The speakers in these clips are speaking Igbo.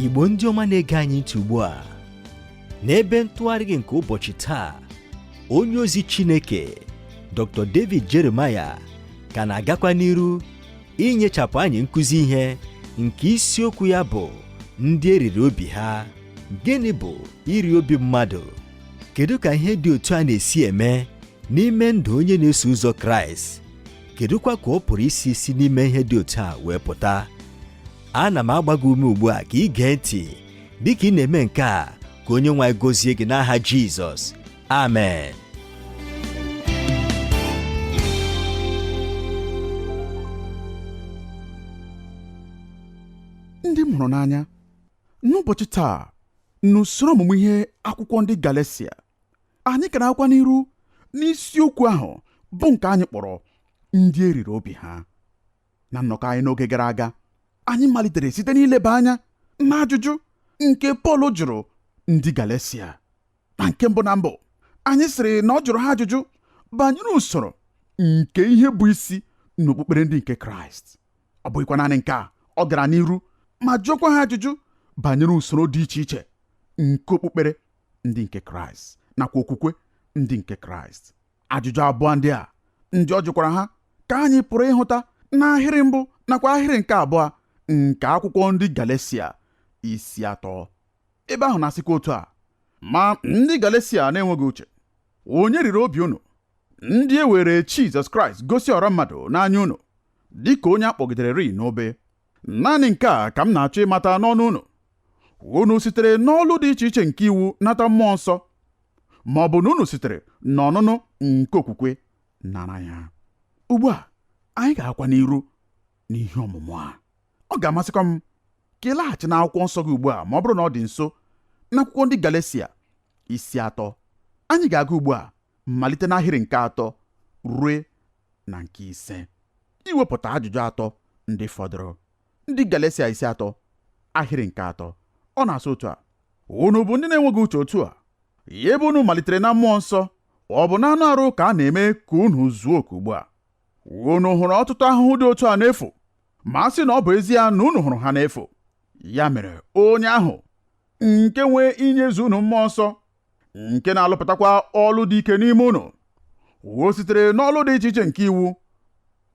Igbo ndị ọma na-ege anyị ntị ugbu a n'ebe ntụgharị gị nke ụbọchị taa, onye ozi Chineke Dr. David Jeremiah ka na-agakwa n'iru inyechapụ anyị nkụzi ihe nke isiokwu ya bụ ndị eriri obi ha. Gịnị bụ iri obi mmadụ? Kedu ka ihe dị otu a na-esi eme n'ime ndụ onye na-eso ụzọ Kraịst? Kedụkwa ka ọ pụrụ isi si n'ime ihe dị otu a wee pụta? Ana m agba gị ume ugbu a ka ị gee ntị dịka ị na-eme nke a, ka onye nwe anyị gọzie gị n'aha Jizọs. Amen. Ndị m hụrụ n'anya, n'ụbọchị taa n'usoro ọmụmụ ihe akwụkwọ ndị Galesia, anyị ka na-agakwa n'iru n'isiokwu ahụ bụ nke anyị kpọrọ ndị eriri obi ha. Na nnọkọ anyị n'oge gara aga, anyị malitere site n'ileba anya n'ajụjụ nke Pọl jụrụ ndị Galesia. Na nke mbụ na mbụ, anyị sịrị na ọ jụrụ ha ajụjụ banyere usoro nke ihe bụ isi n'okpukpere ndị nke Kraịst. Ọ bụghịkwa naanị nke a, ọ gara n'iru ma jụọkwa ha ajụjụ banyere usoro dị iche iche nke okpukpere ndị nke Kraịst nakwa okwukwe ndị nke Kraịst. Ajụjụ abụọ ndị a ndị ọ jụkwara ha ka anyị pụrụ ịhụta n'ahịrị mbụ nakwa ahịrị nke abụọ nke akwụkwọ ndị Galesia isi 3. Ebe ahụ na-asịkwa otu a: ma ndị Galesia na-enweghị uche, onye riri obi unu, ndị e were Jizọs Kraịst gosi ọra mmadụ n'anya unu dị ka onye a kpọgidere rii n'obe? Naanị nke a ka m na-achọ ịmata n'ọnụ unu. Unu sitere n'ọlụ dị iche iche nke iwu nata mmụọ nsọ, ma ọ bụ na unu sitere n'ọnụnụ nke okwukwe nara ya? Ugbu a anyị ga-agakwa n'iru n'ihe ọmụmụ a. Ọ ga-amasịkwa m ka ị laghachi n'akwụkwọ nsọ gị ugbu a, ma ọ bụrụ na ọ dị nso, n'akwụkwọ ndị Galesia isi 3. Anyị ga-aga ugbu a malite n'ahịrị nke 3 rue na nke 5, iwepụta ajụjụ atọ ndị fọdụrụ. Ndị Galesia isi 3 ahịrị nke 3, ọ na-asị otu a: unu bụ ndị na-enweghị uche otu a, ya ebe unu malitere na mmụọ nsọ, ọ bụ n'anụ arụ ka a na-eme ka unu zuo oke ugbu a? Unu hụrụ ọtụtụ ahụhụ dị otu a n'efu, ma a sị na ọ bụ ezie na unu hụrụ ha n'efu. Ya mere onye ahụ nke nwee inyezu unu mmụọ nsọ, nke na-alụpụtakwa ọlụ dị ike n'ime unu, o sitere n'ọlụ dị iche iche nke iwu,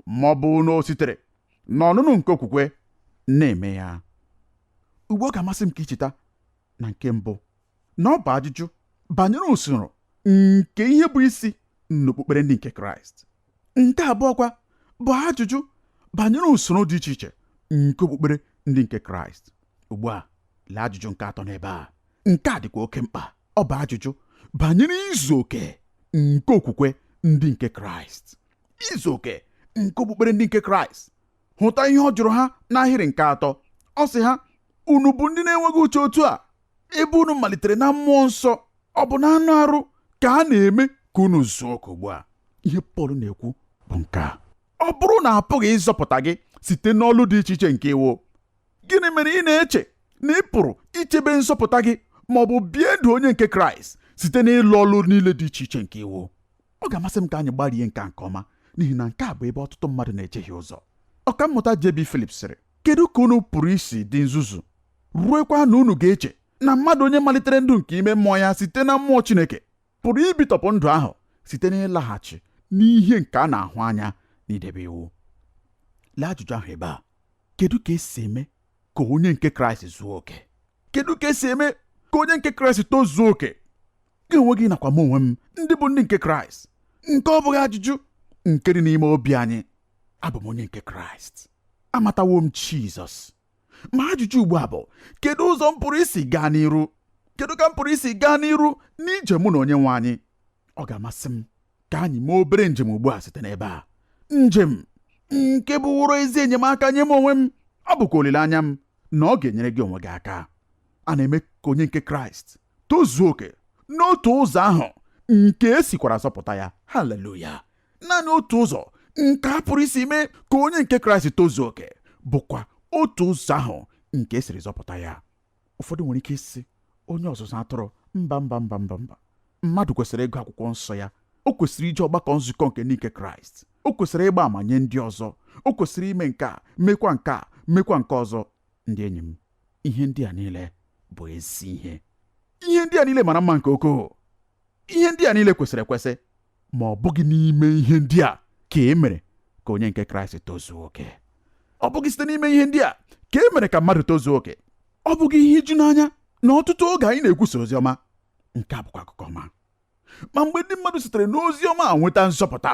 ma ọ bụ na o sitere n'ọnụnụ nke okwukwe na-eme ya. Ugbu ọ ga-amasị m ka i cheta na nke mbụ na ọ bụ ajụjụ banyere usoro nke ihe bụ isi n'okpukpere ndị nke Kraịst. Nke abụọ kwa bụ ajụjụ banyere usoro dị iche iche nke okpukpere ndị nke Kraịst. Ugbu a lee ajụjụ nke atọ n'ebe a. Nke a dịkwa oke mkpa. Ọ bụ ajụjụ banyere izu oke nke okwukwe ndị nke Kraịst. Izu oke nke okpukpere ndị nke Kraịst. Hụta ihe ọ jụrụ ha n'ahịrị nke 3. Ọ sị ha, unu bụ ndị na-enweghị uche otu a, ebe unu malitere na mmụọ nsọ, ọ bụ na anụ arụ ka a na-eme ka unu zuo oke ugbu a. Ihe Pọl na-ekwu bụ nke a: ọ bụrụ na a pụghị ịzọpụta gị site n'ọlụ dị iche iche nke iwu, gịnị mere ị na-eche na ị pụrụ ichebe nzọpụta gị ma ọ bụ bie ndụ onye nke Kraịst site n'ịlụ ọlụ niile dị iche iche nke iwu? Ọ ga-amasị m ka anyị gbarie nke a nke ọma, n'ihi na nke a bụ ebe ọtụtụ mmadụ na-ejehie ụzọ. Ọkammụta J.B. Phillips sịrị, kedu ka unu pụrụ isi dị nzuzu ruekwa na unu ga-eche na mmadụ onye malitere ndụ nke ime mmụọ ya site na mmụọ Chineke pụrụ ibitọpụ ndụ ahụ site n'ịlaghachi n'ihe nke a na-ahụ anya na idebe iwu? Lee ajụjụ ahụ ebe a: kedu ka esi eme ka onye nke Kraịst zuo oke? Kedu ka esi eme ka onye nke Kraịst tozuo oke? Gị onwe gị nakwa m onwe m, ndị bụ ndị nke Kraịst, nke ọ bụghị ajụjụ nke dị n'ime obi anyị. Abụ m onye nke Kraịst, amatawo m Jizọs. Ma ajụjụ ugbu a bụ, kedu ụzọ m pụrụ isi gaa n'iru? Kedu ka m pụrụ isi gaa n'iru n'ije mụ na onye nwe anyị? Ọ ga-amasị m ka anyị mee obere njem ugbu a site n'ebe a, njem nke bụworo ezi enyemaka nye m onwe m. Ọ bụkwa olileanya m na ọ ga-enyere gị onwe gị aka. A na-eme ka onye nke Kraịst tozuo oke n'otu ụzọ ahụ nke e sikwara zọpụta ya. Haleluya! Naanị otu ụzọ nke a pụrụ isi mee ka onye nke Kraịst tozuo oke bụkwa otu ụzọ ahụ nke e siri zọpụta ya. Ụfọdụ nwere ike ịsị, onye ọzụzụ atụrụ, mba mba mba mba mba, mmadụ kwesịrị ịgụ akwụkwọ nsọ ya, o kwesịrị ije ọgbakọ nzukọ nke ndị nke Kraịst, o kwesịrị ịgba àmà nye ndị ọzọ, o kwesịrị ime nke a, mekwa nke a, mekwa nke ọzọ. Ndị enyi m, Ihe ndị a niile bụ ezi ihe. Ihe ndị a niile mara mma nke ukwuu. Ihe ndị a niile kwesịrị ekwesị, ma ọ bụghị n'ime ihe ndị a ka e mere ka onye nke Kraịst tozuo oke. Ọ bụghị site n'ime ihe ndị a ka e mere ka mmadụ tozuo oke. Ọ bụghị ihe iju n'anya na ọtụtụ oge anyị na-ekwusa ozi ọma, nke a bụkwa akụkọ ọma, ma mgbe ndị mmadụ sitere n'ozi ọma a nweta nzọpụta,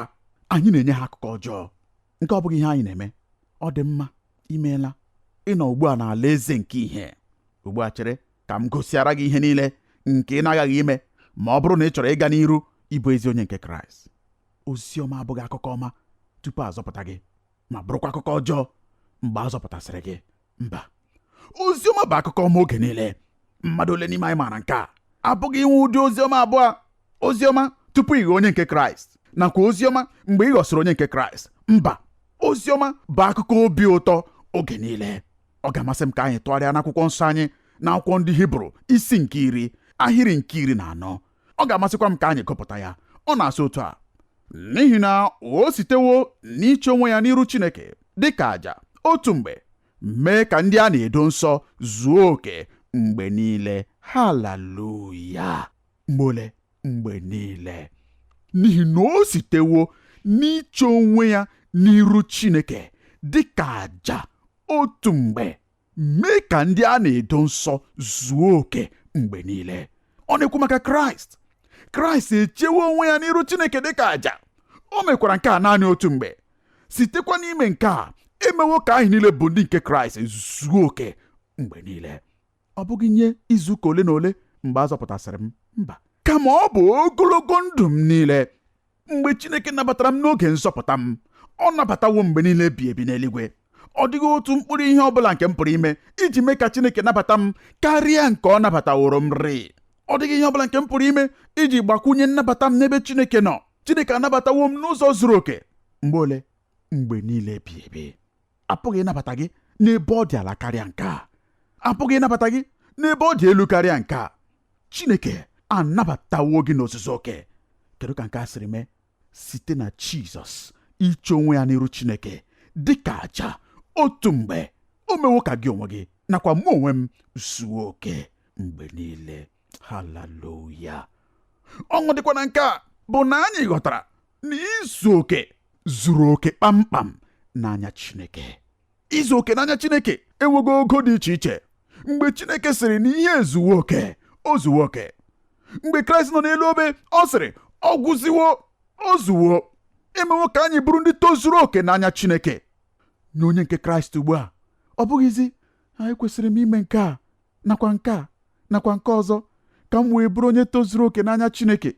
anyị na-enye ha akụkọ ọjọọ. Nke ọ bụghị ihe anyị na-eme. Ọ dị mma, imeela ịnọ ugbu a n'ala eze nke ihe. Ugbu a chere ka m gosiara gị ihe niile nke ị na-aghaghị ime ma ọ bụrụ na ị chọrọ ịga n'iru ịbụ ezi onye nke Kraịst. Ozi ọma abụghị akụkọ ọma tupu a zọpụta gị, ma bụrụkwa akụkọ ọjọọ mgbe a zọpụtasịrị gị. Mba, ozi ọma bụ akụkọ ọma oge niile. Mmadụ ole n'ime anyị maara nke a? Abụghị inwe ụdị ozi ọma abụọ: ozi ọma tupu ị ghọọ onye nke Kraịst nakwa ozi ọma mgbe ị ghọsịrị onye nke Kraịst. Mba, ozi ọma bụ akụkọ obi ụtọ oge niile. Ọ ga-amasị m ka anyị tụgharịa n'akwụkwọ nsọ anyị, na akwụkwọ ndị Hibru isi nke 10, ahịrị nke 14. Ọ ga-amasịkwa m ka anyị gụpụta ya. Ọ na-asị otu a: n'ihi na o sitewo n'iche onwe ya n'iru Chineke dịka àjà otu mgbe, mee ka ndị a na-edo nsọ zuo oke mgbe niile. Haleluya! Mgbe ole? Mgbe niile. N'ihi na o sitewo n'iche onwe ya n'iru Chineke dịka àjà otu mgbe, mee ka ndị a na-edo nsọ zuo oke mgbe niile. Ọ na-ekwu maka Kraịst. Kraịst echewo onwe ya n'iru Chineke dịka àjà. O mekwara nke a naanị otu mgbe. Sitekwa n'ime nke a emewo ka anyị niile bụ ndị nke Kraịst zuo oke mgbe niile. Ọ bụghị nye izuụka ole na ole mgbe a zọpụtasịrị m, mba, kama ọ bụ ogologo ndụ m niile. Mgbe Chineke nabatara m n'oge nzọpụta m, ọ nabatawo mgbe niile ebi ebi n'eluigwe. Ọ dịghị otu mkpụrụ ihe ọ bụla nke m pụrụ ime iji mee ka Chineke nabata m karịa nke ọ nabataworo m rịị. Ọ dịghị ihe ọ bụla nke m pụrụ ime iji gbakwunye nnabata m n'ebe Chineke nọ. Chineke anabatawo m n'ụzọ zuru oke. Mgbe ole? Mgbe niile ebi ebi. Apụghị ịnabata gị n'ebe ọ dị ala karịa nke a. Apụghị ịnabata gị n'ebe ọ dị elu karịa nke a. Chineke anabatawo gị n'ozuzu oke. Kedu ka nke a siri mee? Site na Jizọs iche onwe ya n'iru Chineke dịka àjà otu mgbe, o mewo ka gị onwe gị nakwa mụ onwe m zuo oke mgbe niile. Haleluya! Ọṅụ dịkwa na nke a bụ na anyị ghọtara na izu oke zuru oke kpamkpam n'anya Chineke. Izu oke n'anya Chineke enweghị ogo dị iche iche. Mgbe Chineke sịrị na ihe ezuwo oke, o zuwo oke. Mgbe Kraịst nọ n'elu obe, ọ sịrị, ọ gwụziwo, o zuwo. Emewo ka anyị bụrụ ndị tozuru oke n'anya Chineke. Nye onye nke Kraịst ugbu a, ọ bụghịzi anyị kwesịrị m ime nke a nakwa nke a nakwa nke ọzọ ka m wee bụrụ onye tozuru oke n'anya Chineke,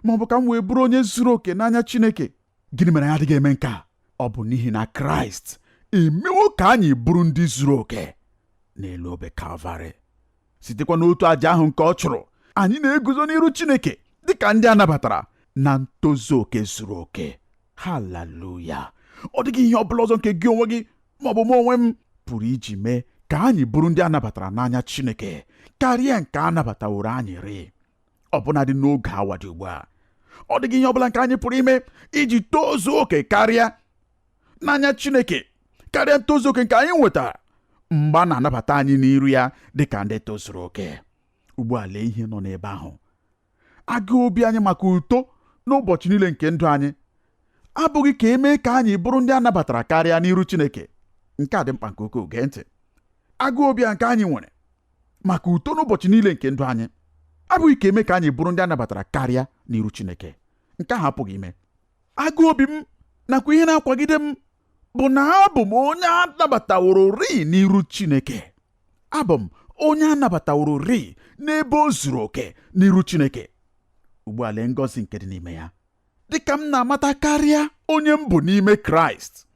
ma ọ bụ ka m wee bụrụ onye zuru oke n'anya Chineke. Gịnị mere anyị adịghị eme nke a? Ọ bụ n'ihi na Kraịst emewo ka anyị bụrụ ndị zuru oke n'elu obe Kalvarị. Sitekwa n'otu àjà ahụ nke ọ chụrụ, anyị na-eguzo n'iru Chineke dịka ndị a nabatara na ntozu oke zuru oke. Haleluya! Ọ dịghị ihe ọ bụla ọzọ nke gị onwe gị ma ọ bụ mụ onwe m pụrụ iji mee ka anyị bụrụ ndị a nabatara n'anya Chineke karịa nke a nabataworo anyị rịị, ọbụnadị n'oge awa dị ugbu a. Ọ dịghị ihe ọ bụla nke anyị pụrụ ime iji tozuo oke karịa n'anya Chineke karịa ntozu oke nke anyị nwetara mgbe a na-anabata anyị n'iru ya dịka ndị tozuru oke. Ugbu a lee ihe nọ n'ebe ahụ. Agụụ obi anyị maka uto n'ụbọchị niile nke ndụ anyị abụghị ka emee ka anyị bụrụ ndị a nabatara karịa n'iru Chineke. Nke a dị mkpa nke ukwuu. Gee ntị. Agụụ obi a nke anyị nwere maka uto n'ụbọchị niile nke ndụ anyị abụghị ka eme ka anyị bụrụ ndị a nabatara karịa n'iru Chineke. Nke ahụ apụghị ime. Agụụ obi m nakwa ihe na-akwagide m bụ na abụ m onye a nabataworo rii n'iru Chineke. Abụ m onye a nabataworo rii n'ebe o zuru oke n'iru Chineke. Ugbu a lee ngọzi nke dị n'ime ya. Dịka m na-amata karịa onye m bụ n'ime Kraịst,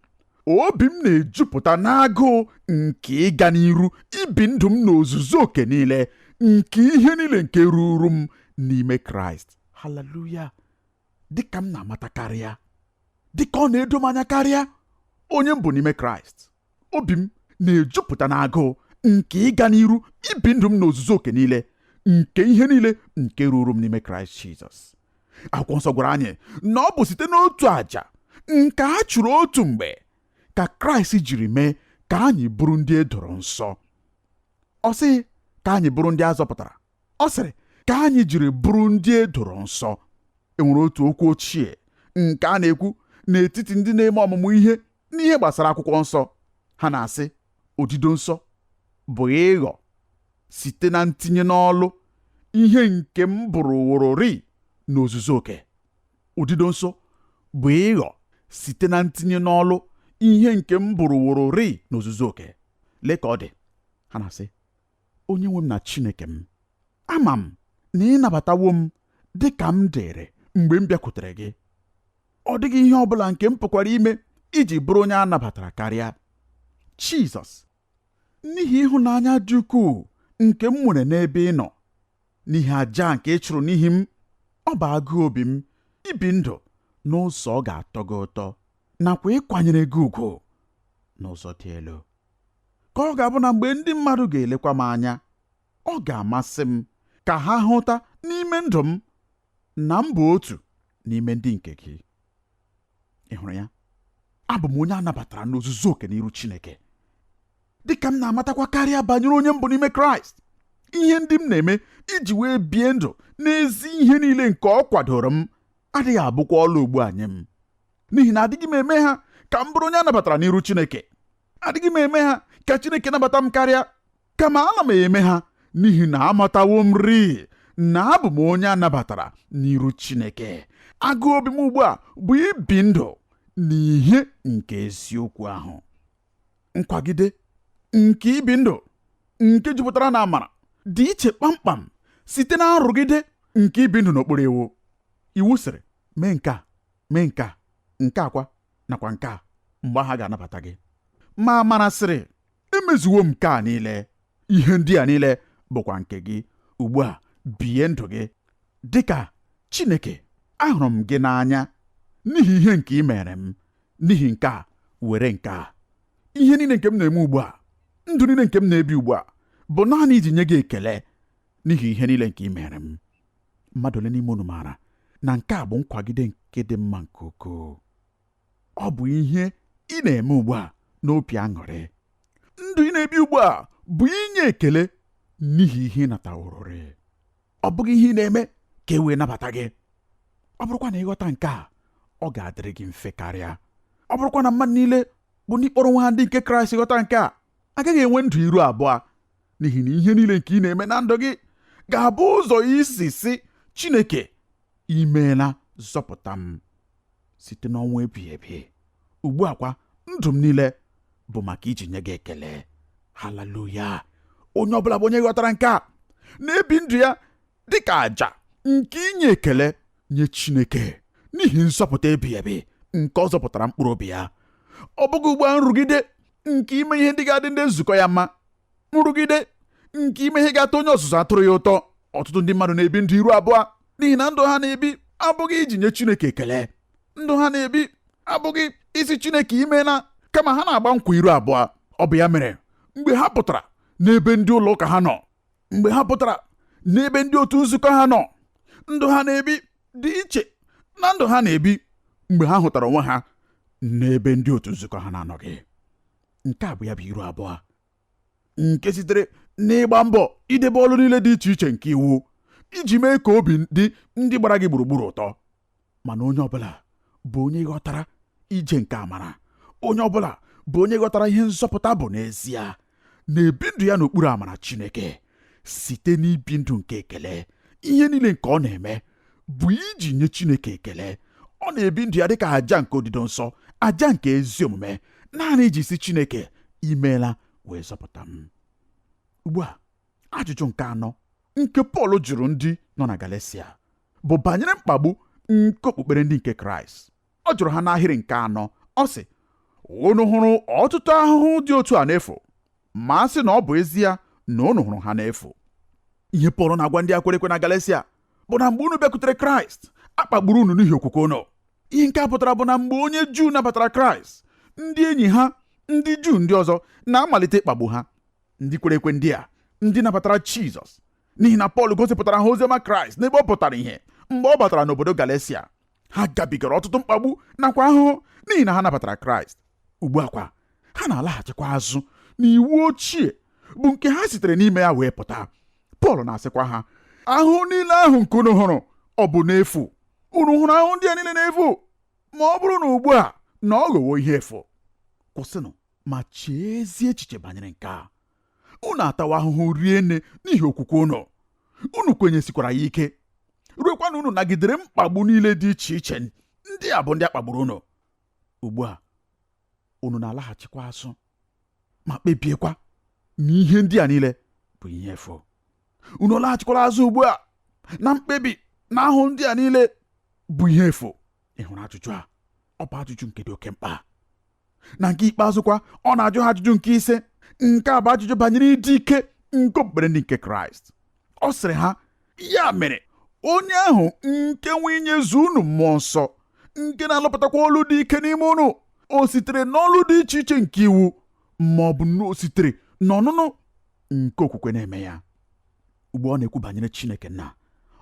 obi m na-ejupụta n'agụụ nke ịga n'iru ibi ndụ m n'ozuzu oke niile nke ihe niile nke ruru m n'ime Kraịst. Haleluya! Dịka m na-amata karịa, dịka ọ na-edo m anya karịa onye m bụ n'ime Kraịst, obi m na-ejupụta n'agụụ nke ịga n'iru ibi ndụ m n'ozuzu oke niile nke ihe niile nke ruru m n'ime Kraịst Jizọs. Akwụkwọ nsọ gwara anyị na ọ bụ site n'otu àjà nke a chụrụ otu mgbe ka Kraịst jiri mee ka anyị bụrụ ndị e doro nsọ. Ọ sịghị ka anyị bụrụ ndị a zọpụtara. Ọ sịrị ka anyị jiri bụrụ ndị e doro nsọ. E nwere otu okwu ochie nke a na-ekwu n'etiti ndị na-eme ọmụmụ ihe n'ihe gbasara akwụkwọ nsọ. Ha na-asị odido nsọ bụ ịghọ site na ntinye n'ọlụ ihe nke m bụrụwororị n'ozuzu oke. Odido nsọ bụ ịghọ site na ntinye n'ọlụ ihe nke m bụrụwororị n'ozuzu oke. Lee ka ọ dị. Ha na-asị, onye nwe m na Chineke m, ama m na ị nabatawo m dị ka m dịrị mgbe m bịakwutere gị. Ọ dịghị ihe ọ bụla nke m pụkwara ime iji bụrụ onye a nabatara karịa. Jizọs, n'ihi ịhụnanya dị ukwuu nke m nwere n'ebe ị nọ, n'ihi aja nke ị chụrụ n'ihi m, ọ bụ agụụ obi m ibi ndụ n'ụzọ ọ ga-atọ gị ụtọ nakwa ịkwanyere gị ugwu n'ụzọ dị elu. Ka ọ ga-abụ na mgbe ndị mmadụ ga-elekwa m anya, ọ ga-amasị m ka ha hụta n'ime ndụ m na m bụ otu n'ime ndị nke gị. Ị hụrụ ya? Abụ m onye a nabatara n'ozuzu oke n'iru Chineke. Dịka m na-amatakwa karịa banyere onye m bụ n'ime Kraịst, ihe ndị m na-eme iji wee bie ndụ n'ezi ihe niile nke ọ kwadoro m adịghị abụkwa ọlụ ugbu a nye m, n'ihi na adịghị m eme ha ka m bụrụ onye a nabatara n'iru Chineke. Adịghị m eme ha ka Chineke nabata m karịa, kama ana m eme ha n'ihi na amatawo m rii na abụ m onye a nabatara n'iru Chineke. Agụụ obi m ugbu a bụ ibi ndụ n'ihe nke eziokwu ahụ. Nkwagide nke ibi ndụ nke jupụtara na amara dị iche kpamkpam site na nrụgide nke ibi ndụ n'okpuru iwu. Iwu sịrị mee nke a, mee nke a, nke a kwa nakwa nke a, mgbe ahụ a ga-anabata gị. Ma amara sịrị emezuwo m nke a niile, ihe ndị a niile bụkwa nke gị. Ugbu a bie ndụ gị dịka Chineke. Ahụrụ m gị n'anya n'ihi ihe nke ị mere m, n'ihi nke a were nke a. Ihe niile nke m na-eme ugbu a, ndụ niile nke m na-ebi ugbu a bụ naanị iji nye gị ekele n'ihi ihe niile nke ị mere m. Mmadụ ole n'ime unu maara na nke a bụ nkwagide nke dị mma nke ukwuu? Ọ bụ ihe ị na-eme ugbu a n'obi aṅụrị. Ndụ ị na-ebi ugbu a bụ inye ekele n'ihi ihe ị natawororị. Ọ bụghị ihe ị na-eme ka e wee nabata gị. Ọ bụrụkwa na ịghọta nke a, ọ ga-adịrị gị mfe karịa. Ọ bụrụkwa na mmadụ niile bụ ndị kpọrọ onwe ha ndị nke Kraịst ghọta nke a, agaghị enwe ndụ iru abụọ, n'ihi na ihe niile nke ị na-eme na ndụ gị ga-abụ ụzọ isi sị Chineke, imeela zọpụta m site n'ọnwụ ebighị ebi. Ugbu a kwa ndụ m niile bụ maka iji nye gị ekele. Haleluya! Onye ọbụla bụ onye ghọtara nke a na-ebi ndụ ya dịka àjà nke inye ekele nye Chineke n'ihi nzọpụta ebighị ebi nke ọ zọpụtara mkpụrụ obi ya. Ọ bụghị ugbu a nrụgide nke ime ihe ndị ga-adị ndị nzukọ ya mma, nrụgide nke ime ihe ga-atọ onye ọzụzụ atụrụ ya ụtọ. Ọtụtụ ndị mmadụ na-ebi ndụ iru abụọ n'ihi na ndụ ha na-ebi abụghị iji nye Chineke ekele. Ndụ ha na-ebi abụghị isi Chineke imeela, kama ha na-agba nkwa iru abụọ. Ọ bụ ya mere mgbe ha pụtara n'ebe ndị ụlọ ụka ha nọ, mgbe ha pụtara n'ebe ndị otu nzukọ ha nọ, ndụ ha na-ebi dị iche na ndụ ha na-ebi mgbe ha hụtara onwe ha n'ebe ndị otu nzukọ ha na-anọghị. Nke a bụ ya bụ iru abụọ nke sitere n'ịgba mbọ idebe ọlụ niile dị iche iche nke iwu iji mee ka obi dị ndị gbara gị gburugburu ụtọ. Mana onye ọbụla bụ onye ghọtara ije nke amara, onye ọbụla bụ onye ghọtara ihe nzọpụta bụ n'ezie, na-ebi ndụ ya n'okpuru amara Chineke site n'ibi ndụ nke ekele. Ihe niile nke ọ na-eme bụ iji nye Chineke ekele. Ọ na-ebi ndụ ya dịka àjà nke odido nsọ, àjà nke ezi omume, naanị iji si Chineke imeela wee zọpụta m. Ugbu a, ajụjụ nke anọ nke Pọl jụrụ ndị nọ na Galesia bụ banyere mkpagbu nke okpukpere ndị nke Kraịst. Ọ jụrụ ha n'ahịrị nke anọ, ọ sị, unu hụrụ ọtụtụ ahụhụ dị otu a n'efu, ma a sị na ọ bụ ezie na unu hụrụ ha n'efu. Ihe Pọl na-agwa ndị a kwere ekwe na Galesia bụ na mgbe unu bịakwutere Kraịst, a kpagburu unu n'ihi okwukwe unu. Ihe nke a pụtara bụ na mgbe onye Juu nabatara Kraịst, ndị enyi ha ndị Juu ndị ọzọ na-amalite ịkpagbu ha. Ndị kwere ekwe ndị a, ndị nabatara Jizọs, n'ihi na Pọl gosipụtara ha oziọma Kraịst n'ebe ọ pụtara ihe mgbe ọ batara n'obodo Galesia, ha gabigara ọtụtụ mkpagbu nakwa ahụhụ n'ihi na ha nabatara Kraịst. Ugbu a kwa, ha na-alaghachikwa azụ n'iwu ochie Bụ nke ha sitere n'ime ya wee pụta. Pọl na-asịkwa ha, ahụhụ niile ahụ nke unu hụrụ, ọ bụ n'efu? Unu hụrụ ahụhụ ndị a niile n'efu? Ma ọ bụrụ na ugbu a na ọ ghọwo ihe efu, kwụsịnụ ma chee ezi echiche banyere nke a. Unu atawa ahụhụ rie nne n'ihi okwukwe unu, unu kwenyesikwara ya ike, ruekwa na unu nagidere mkpagbu niile dị iche iche ndị a bụ ndị a kpagburu unu. Ugbu a unu na-alaghachikwa azụ ma kpebiekwa na ihe ndị a niile bụ ihe efu. Unu laghachikwara azụ ugbu a na mkpebi na ahụ ndị a niile bụ ihe efu. Ị hụrụ ajụjụ a? Ọ bụ ajụjụ nke dị oke mkpa. Na nke ikpeazụ kwa, ọ na-ajụ ha ajụjụ nke ise. Nke a bụ ajụjụ banyere ịdị ike nke okpukpere ndị nke Kraịst. Ọ sịrị ha, ya mere onye ahụ nke nwe inyezu unu mmụọ nsọ, nke na-alụpụtakwa olu dị ike n'ime unu, o sitere n'ọlụ dị iche iche nke iwu, ma ọ bụ na o sitere n'ọnụnụ nke okwukwe na-eme ya? Ugbu ọ na-ekwu banyere Chineke nna,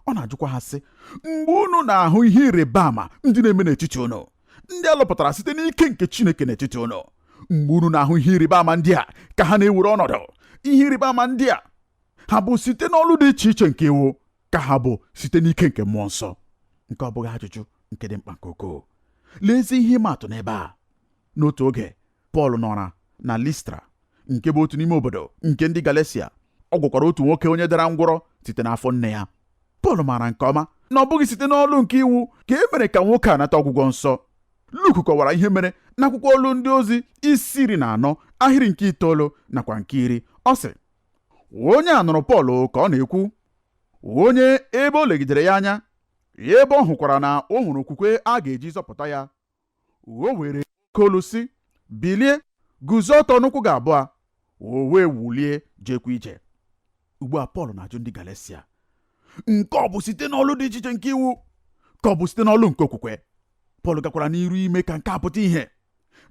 ọ na-ajụkwa ha sị, mgbe unu na-ahụ ihe ịrịba ama ndị na-eme n'etiti unu, ndị a lụpụtara site n'ike nke Chineke n'etiti unu, mgbe unu na-ahụ ihe ịrịba ama ndị a ka ha na-ewere ọnọdụ, ihe ịrịba ama ndị a ha bụ site n'ọlụ dị iche iche nke iwu, ka ha bụ site n'ike nke mmụọ nsọ? Nke ọ bụghị ajụjụ nke dị mkpa nke ukwuu. Lezie ihe ịma atụ n'ebe a. N'otu oge, Pọl nọra na Listra, nke bụ otu n'ime obodo nke ndị Galesia. Ọ gwọkwara otu nwoke onye dara ngwọrọ site n'afọ nne ya. Pọl maara nke ọma na ọ bụghị site n'ọlụ nke iwu ka e mere ka nwoke a nata ọgwụgwọ nsọ. Luk kọwara ihe mere n'akwụkwọ Ọlụ Ndị Ozi isi 14 ahịrị nke 9 nakwa nke 10. Ọ sị, onye a nụrụ Pọl ka ọ na-ekwu, onye ebe o legidere ya anya, ebe ọ hụkwara na o nwere okwukwe a ga-eji zọpụta ya, o were oke olu sị, bilie, guzo ọtọ n'ụkwụ gị abụọ. O wee wulie jekwa ije. Ugbu a Pọl na-ajụ ndị Galesia, nke ọ bụ site n'ọlụ dị iche iche nke iwu, ka ọ bụ site n'ọlụ nke okwukwe? Pọl gakwara n'iru ime ka nke a pụta ìhè.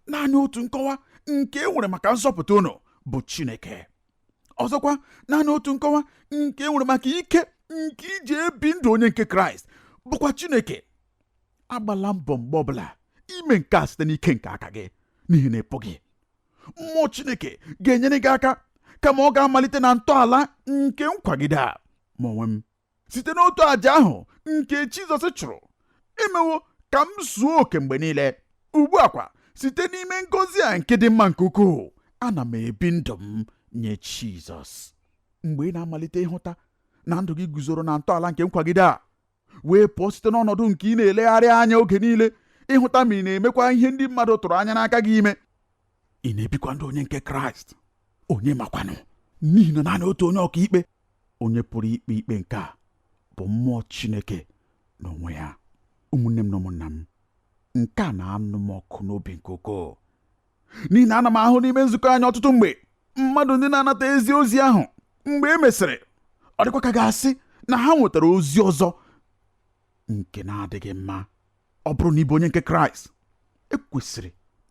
Naanị otu nkọwa nke e nwere maka nzọpụta unu bụ Chineke. Ọzọkwa, naanị otu nkọwa nke e nwere maka ike nke iji ebi ndụ onye nke Kraịst bụkwa Chineke. Agbala mbọ mgbe ọbụla ime nke a site n'ike nke aka gị, n'ihi na ị pụghị. Mmụọ Chineke ga-enyere gị aka, kama ọ ga-amalite na ntọala nke nkwagide a. Ma onwe m, site n'otu àjà ahụ nke Jizọs chụrụ, emewo ka m zuo oke mgbe niile. Ugbu a kwa, site n'ime ngọzi a nke dị mma nke ukwuu, ana m ebi ndụ m nye Jizọs. Mgbe ị na-amalite ịhụta na ndụ gị guzoro na ntọala nke nkwagide a, wee pụọ site n'ọnọdụ nke ị na-elegharị anya oge niile ịhụta ma ị na-emekwa ihe ndị mmadụ tụrụ anya n'aka gị ime, ị na-ebikwa ndụ onye nke Kraịst. Onye makwanụ, n'ihi na naanị otu onye ọkaikpe, onye pụrụ ikpe ikpe nke a, bụ mmụọ Chineke n'onwe ya. Ụmụnne m na ụmụnna m, nke a na-anụ m ọkụ n'obi nke ukwuu, n'ihi na ana m ahụ n'ime nzukọ anyị ọtụtụ mgbe mmadụ ndị na-anata ezi ozi ahụ, mgbe e mesịrị ọ dịkwa ka ga-asị na ha nwetara ozi ọzọ nke na-adịghị mma. Ọ bụrụ na ị bụ onye nke Kraịst, ekwesịrị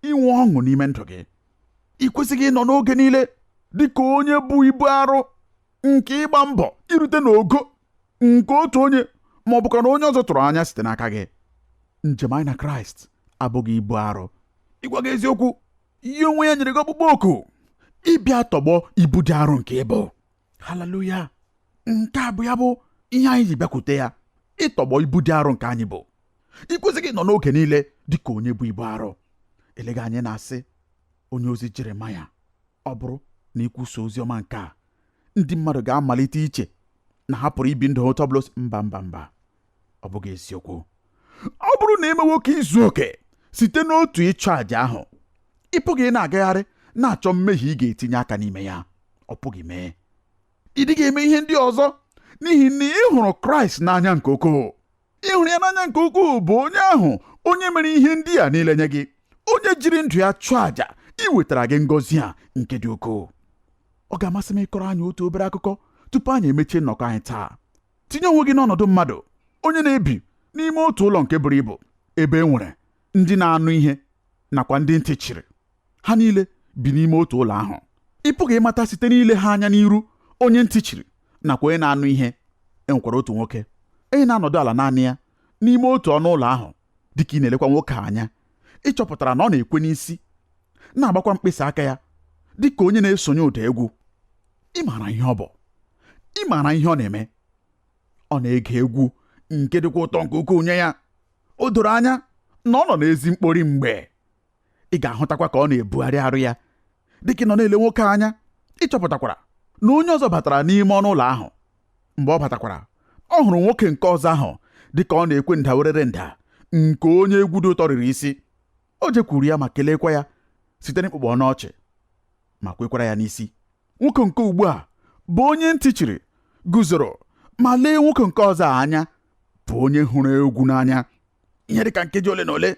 inwe ọṅụ n'ime ndụ gị. Ị kwesịghị ịnọ n'oge niile dị ka onye bụ ibu arụ nke ịgba mbọ irute n'ogo nke otu onye ma ọ bụkwa na onye ọzọ tụrụ anya site n'aka gị. Njem anyị na Kraịst abụghị ibu arụ. Ịgwa gị eziokwu, ihe onwe ya nyere gị ọkpụkpọ oku ịbịa tọgbọ ibu dị arụ nke ịbụ. Haleluya! Nke a bụ ya bụ ihe anyị ji bịakwute ya, ịtọgbọ ibu dị arụ nke anyị bụ. Ị kwesịghị ịnọ n'oge niile dị ka onye bụ ibu arụ. Eleghị anyị na-asị onye ozi Jeremaya, ọ bụrụ na ikwusa ozi ọma nke a, ndị mmadụ ga-amalite iche na ha pụrụ ibi ndụ otu ọbụla. Mba, mba, mba, ọ bụghị eziokwu. Ọ bụrụ na emewo ka izu oke site n'otu ịchụ àjà ahụ, ị pụghị na-agagharị na-achọ mmehie ị ga-etinye aka n'ime ya. Ọ pụghị mee. Ị dịghị eme ihe ndị ọzọ n'ihi na ị hụrụ Kraịst n'anya nke ukwuu. Ị hụrụ ya n'anya nke ukwuu bụ onye ahụ onye mere ihe ndị a niile nye gị, onye jiri ndụ ya chụọ àjà iwetara gị ngọzi a nke dị ukwuu. Ọ ga-amasị m ịkọrọ anyị otu obere akụkọ tupu anyị emechie nnọkọ anyị taa. Tinye onwe gị n'ọnọdụ mmadụ onye na-ebi n'ime otu ụlọ nke buru ibu, ebe e nwere ndị na-anụ ihe nakwa ndị ntị chiri. Ha niile bi n'ime otu ụlọ ahụ. Ị pụghị ịmata site n'ile ha anya n'iru onye ntị chiri nakwa onye na-anụ ihe. E nwekwara otu nwoke onye na-anọdụ ala naanị ya n'ime otu ọnụ ụlọ ahụ. Dịka ị na-elekwa nwoke a anya, ị chọpụtara na ọ na-ekwe n'isi, na-agbakwa mkpịsị aka ya dịka onye na-esonye ụda egwu. Ị maara ihe ọ bụ? Ị maara ihe ọ na-eme? Ọ na-ege egwu nke dịkwa ụtọ nke ukwuu nye ya. O doro anya na ọ nọ n'ezi mkpori mgbe. Ị ga-ahụtakwa ka ọ na-ebugharị arụ ya dịka ị nọ na-ele nwoke anya. Ị chọpụtakwara na onye ọzọ batara n'ime ọnụ ụlọ ahụ. Mgbe ọ batakwara, ọ hụrụ nwoke nke ọzọ ahụ dịka ọ na-ekwe nda werere nda nke onye egwu dị ụtọ riri isi. O jekwuru ya ma keleekwa ya site n'ịkpụkpọ ọnụ ọchị ma kwekwara ya n'isi. Nwoke nke ugbu a bụ onye ntị chiri guzoro ma lee nwoke nke ọzọ a anya bụ onye hụrụ egwu n'anya ihe dịka nkeji ole na ole.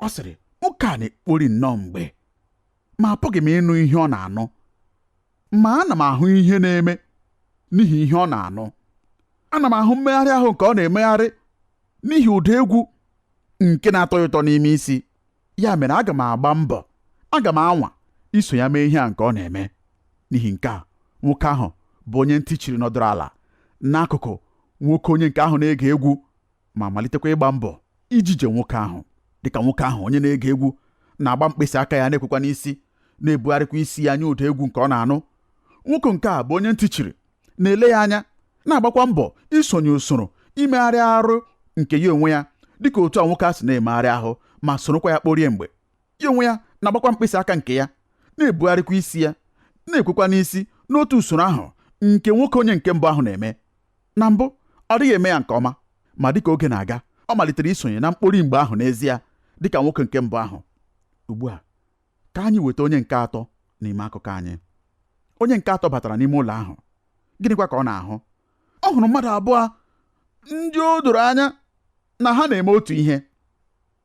Ọ sịrị, nwoke a na-ekpori nnọọ mgbe, ma apụghị m ịnụ ihe ọ na-anụ, ma ana m ahụ ihe na-eme n'ihi ihe ọ na-anụ. Ana m ahụ mmegharị ahụ nke ọ na-emegharị n'ihi ụda egwu nke na-atọ ya ụtọ n'ime isi. Ya mere aga m agba mbọ, aga m anwa iso ya mee ihe a nke ọ na-eme. N'ihi nke a, nwoke ahụ bụ onye ntị chiri nọdụrụ ala n'akụkụ nwoke onye nke ahụ na-ege egwu ma malitekwa ịgba mbọ ijije nwoke ahụ. Dịka nwoke ahụ onye na-ege egwu na-agba mkpịsị aka ya na-ekwekwa n'isi, na-ebugharịkwa isi ya nye ụda egwu nke ọ na-anụ, nwoke nke a bụ onye ntị chiri na-ele ya anya, na-agbakwa mbọ isonye usoro imegharị arụ nke ya onwe ya dịka otu a nwoke a si na-emegharị ahụ ma sorokwa ya kporie mgbe. Ya onwe ya na-agbakwa mkpịsị aka nke ya, na-ebugharịkwa isi ya, na-ekwekwa n'isi n'otu usoro ahụ nke nwoke onye nke mbụ ahụ na-eme. Na mbụ ọ dịghị eme ya nke ọma, ma dịka oge na-aga ọ malitere isonye na mkpori mgbe ahụ n'ezie dịka nwoke nke mbụ ahụ. Ugbu a ka anyị weta onye nke atọ n'ime akụkọ anyị. Onye nke atọ batara n'ime ụlọ ahụ. Gịnịkwa ka ọ na-ahụ? Ọ hụrụ mmadụ abụọ ndị o doro anya na ha na-eme otu ihe,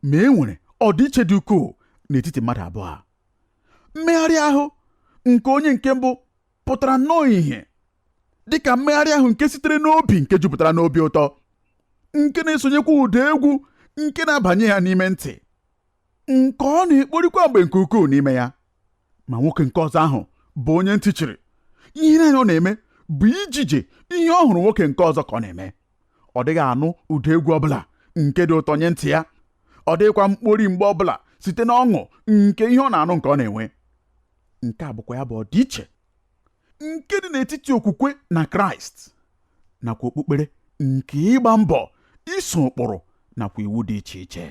ma e nwere ọdịiche dị ukwuu n'etiti mmadụ abụọ a. Mmegharị ahụ nke onye nke mbụ pụtara nnọọ ìhè dịka mmegharị ahụ nke sitere n'obi nke jupụtara n'obi ụtọ, nke na-esonyekwa ụda egwu nke na-abanye ya n'ime ntị, nke ọ na-ekporikwa mgbe nke ukwuu n'ime ya. Ma nwoke nke ọzọ ahụ bụ onye ntị chiri. Ihe naanị ọ na-eme bụ ijije ihe ọ hụrụ nwoke nke ọzọ ka ọ na-eme. Ọ dịghị anụ ụda egwu ọbụla nke dị ụtọ nye ntị ya. Ọ dịghịkwa mkpori mgbe ọbụla site n'ọṅụ nke ihe ọ na-anụ nke ọ na-enwe. Nke a bụkwa ya bụ ọdịiche nke dị n'etiti okwukwe na Kraịst nakwa okpukpere nke ịgba mbọ iso ụkpụrụ nakwa iwu dị iche iche.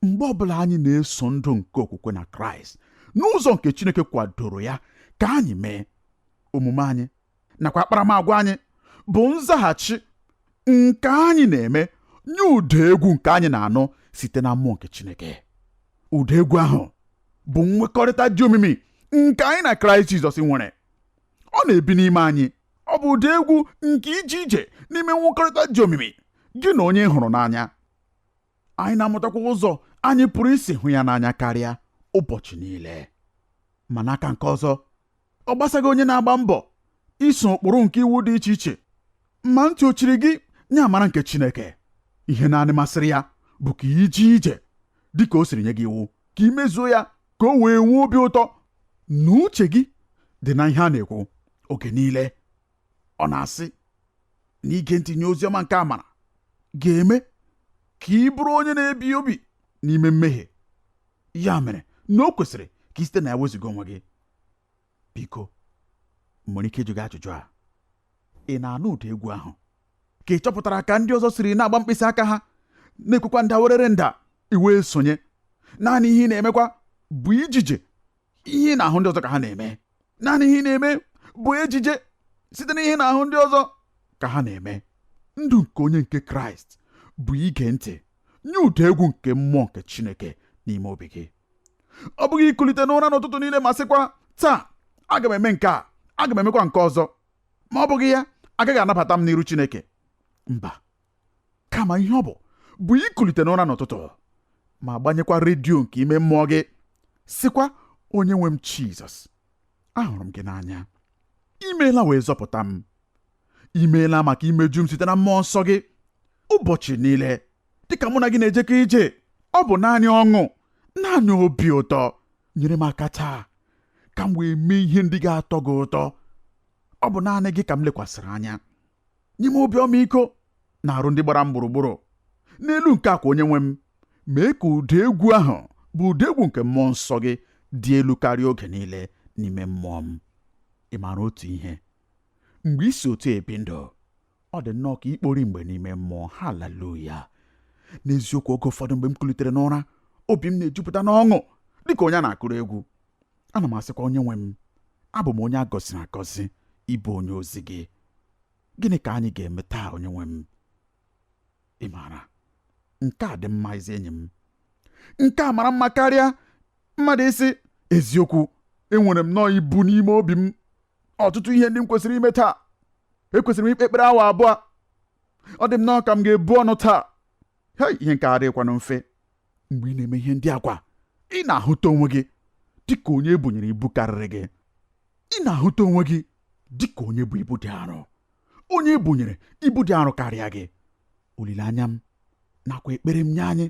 Mgbe ọbụla anyị na-eso ndụ nke okwukwe na Kraịst n'ụzọ nke Chineke kwadoro ya ka anyị mee, omume anyị nakwa akparamagwa anyị bụ nzaghachi nke anyị na-eme nye ụda egwu nke anyị na-anụ site na mmụọ nke Chineke. Ụda egwu ahụ bụ nwekọrịta dị omimi nke anyị na Kraịst Jizọs nwere. Ọ na-ebi n'ime anyị. Ọ bụ ụda egwu nke ije ije n'ime nwekọrịta dị omimi gị na onye ị hụrụ n'anya. Anyị na-amụtakwa ụzọ anyị pụrụ isi hụ ya n'anya karịa ụbọchị niile. Ma n'aka nke ọzọ, ọ gbasaghị onye na-agba mbọ iso ụkpụrụ nke iwu dị iche iche, ma ntị o chiri gị nye amara nke Chineke. Ihe naanị masịrị ya bụ ka ije ije dị ka o siri nye gị iwu, ka ị mezuo ya, ka o wee nwee obi ụtọ na uche gị dị na ihe a na-ekwu oge niile. Ọ na-asị na ige ntị nye ozi ọma nke amara ga-eme ka ị bụrụ onye na-ebi obi n'ime mmehie. Ya mere na o kwesịrị ka ị site na ya wezuga onwe gị. Biko, m nwere ike ịjụ gị ajụjụ a: ị na-anụ ụda egwu ahụ? Ka ị chọpụtara ka ndị ọzọ siri na-agba mkpịsị aka ha na-ekwekwa nda werere nda, i wee sonye? Naanị ihe ị na-emekwa bụ ijije ihe ị na-ahụ ndị ọzọ ka ha na-eme. Naanị ihe ị na-eme bụ ejije site n'ihe ị na-ahụ ndị ọzọ ka ha na-eme. Ndụ nke onye nke Kraịst bụ ige ntị nye ụda egwu nke mmụọ nke Chineke n'ime obi gị. Ọ bụghị ikulite n'ụra n'ụtụtụ niile ma sịkwa, taa aga m eme nke a, aga m emekwa nke ọzọ, ma ọ bụghị ya agaghị anabata m n'iru Chineke. Mba, kama ihe ọ bụ ikulite n'ụra n'ụtụtụ ma gbanyekwa redio nke ime mmụọ gị, sịkwa, onye nwe m Jizọs, ahụrụ m gị n'anya, imeela wee zọpụta m, imeela maka imeju m site na mmụọ nsọ gị. Ụbọchị niile dịka mụ na gị na-ejekọ ije, ọ bụ naanị ọṅụ, naanị obi ụtọ. Nyere m aka taa ka m wee mee ihe ndị ga-atọ gị ụtọ. Ọ bụ naanị gị ka m lekwasịrị anya. Nye m obi ọmịiko na arụ ndị gbara m gburugburu. N'elu nke akwa onye nwe m, mee ka ụda egwu ahụ bụ ụda egwu nke mmụọ nsọ gị dị elu karịa oge niile n'ime mmụọ m. Ị maara otu ihe, mgbe i si otu ebi ndụ, ọ dị nnọọ ka ikpori mgbe n'ime mmụọ. Haleluya! N'eziokwu, oge ụfọdụ mgbe m kulitere n'ụra, obi m na-ejupụta n'ọṅụ dịka onye a na-akụrụ egwu. Ana m asịkwa onye nwe m, abụ m onye a gọziri agọzi ịbụ onye ozi gị. Gịnị ka anyị ga-eme taa, onye nwe m? Ị maara, nke a dị mma, ezi enyi m. Nke a mara mma karịa mmadụ ịsị, eziokwu, enwere m nnọọ ibu n'ime obi m, ọtụtụ ihe ndị m kwesịrị ime taa. Ekwesịrị m ikpe ekpere awa 2. Ọ dị m nnọọ ka m ga-ebu ọnụ taa. Hei, ihe nke adịghịkwanụ mfe. Mgbe ị na-eme ihe ndị agwa, ị na-ahụta onwe gị dịka onye ebunyere ibu karịrị gị. Ị na-ahụta onwe gị dịka onye bụ ibu dị arọ, onye ebunyere ibu dị arọ karịa gị. Olileanya m nakwa ekpere m nye anyị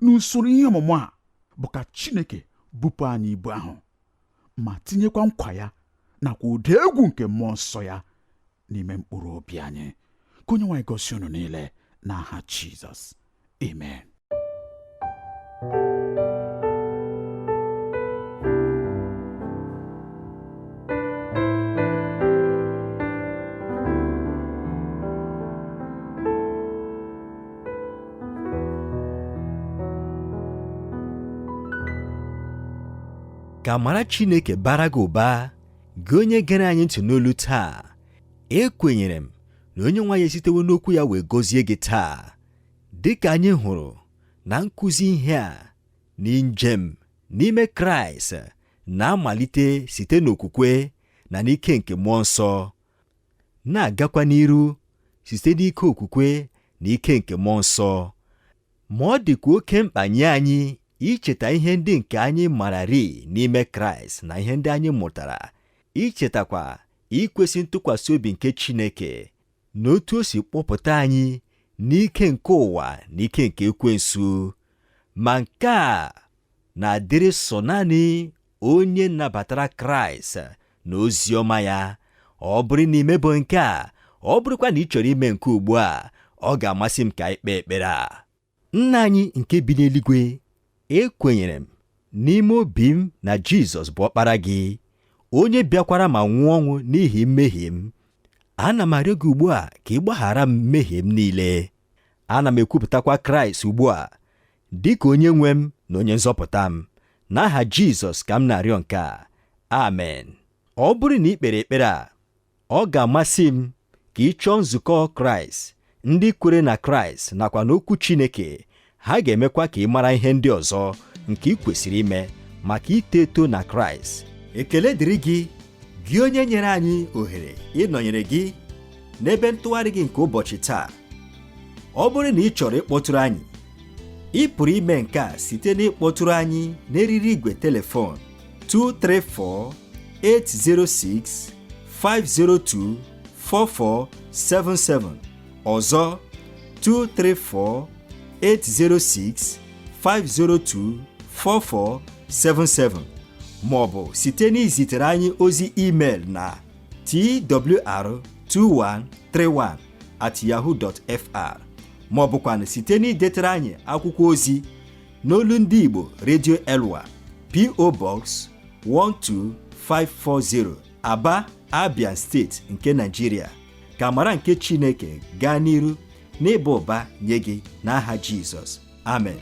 n'usoro ihe ọmụmụ a bụ ka Chineke bupụ anyị ibu ahụ ma tinyekwa nkwa ya nakwa ụda egwu nke mmụọ nsọ ya n'ime mkpụrụ obi anyị. Ka onye nwe anyị gọzie unu niile n'aha Jizọs. Amen. Ka amara Chineke bara gị ụba, gị onye gere anyị ntị n'olu taa. Ekwenyere m na onye nwe anyị esitewo n'okwu ya wee gọzie gị taa. Dịka anyị hụrụ na nkụzi ihe a na njem n'ime Kraịst na-amalite site n'okwukwe na n'ike nke mmụọ nsọ, na-agakwa n'iru site n'ike okwukwe na ike nke mmụọ nsọ. Ma ọ dịkwa oke mkpa nye anyị icheta ihe ndị nke anyị mararị n'ime Kraịst na ihe ndị anyị mụtara, ichetakwa ikwesị ntụkwasị obi nke Chineke na otu o si kpọpụta anyị n'ike nke ụwa na ike nke ekwensu. Ma nke a na-adịrị sọ naanị onye nabatara Kraịst na ozi ọma ya. Ọ bụrụ na imebo nke a, ọ bụrụkwa na ị chọrọ ime nke ugbu a, ọ ga-amasị m ka anyị kpee ekpere a. Nna anyị nke bi n'eluigwe, ekwenyere m n'ime obi m na Jizọs bụ ọkpara gị, onye bịakwara ma nwụọ ọnwụ n'ihi mmehie m. Ana m arịọ gị ugbu a ka ị gbaghara m mmehie m niile. Ana m ekwupụtakwa Kraịst ugbu a dị ka onye nwe m na onye nzọpụta m. N'aha Jizọs ka m na-arịọ nke a. Amen. Ọ bụrụ na ị kpere ekpere a, ọ ga-amasị m ka ị chọọ nzukọ Kraịst, ndị kwere na Kraịst nakwa n'okwu Chineke. Ha ga-emekwa ka ị mara ihe ndị ọzọ nke ị kwesịrị ime maka ito eto na Kraịst. Ekele dịrị gị, gị onye nyere anyị ohere ịnọnyere gị n'ebe ntụgharị gị nke ụbọchị taa. Ọ bụrụ na ị chọrọ ịkpọtụrụ anyị, ị pụrụ ime nke a site n'ịkpọtụrụ anyị n'eriri igwe telefon 234 806 502 4477. Ọzọ, 234 806 502 4477, ma ọ bụ site n'izitere anyị ozi email na twr2131@yahoo.fr, ma ọ bụkwanụ site n'idetere anyị akwụkwọ ozi n'olu ndị Igbo, Radio Elwa, P.O. Box 12540, Aba, Abia Steeti nke Nigeria. Ka amara nke Chineke gaa n'iru n'ịba ụba nye gị n'aha Jizọs. Amen.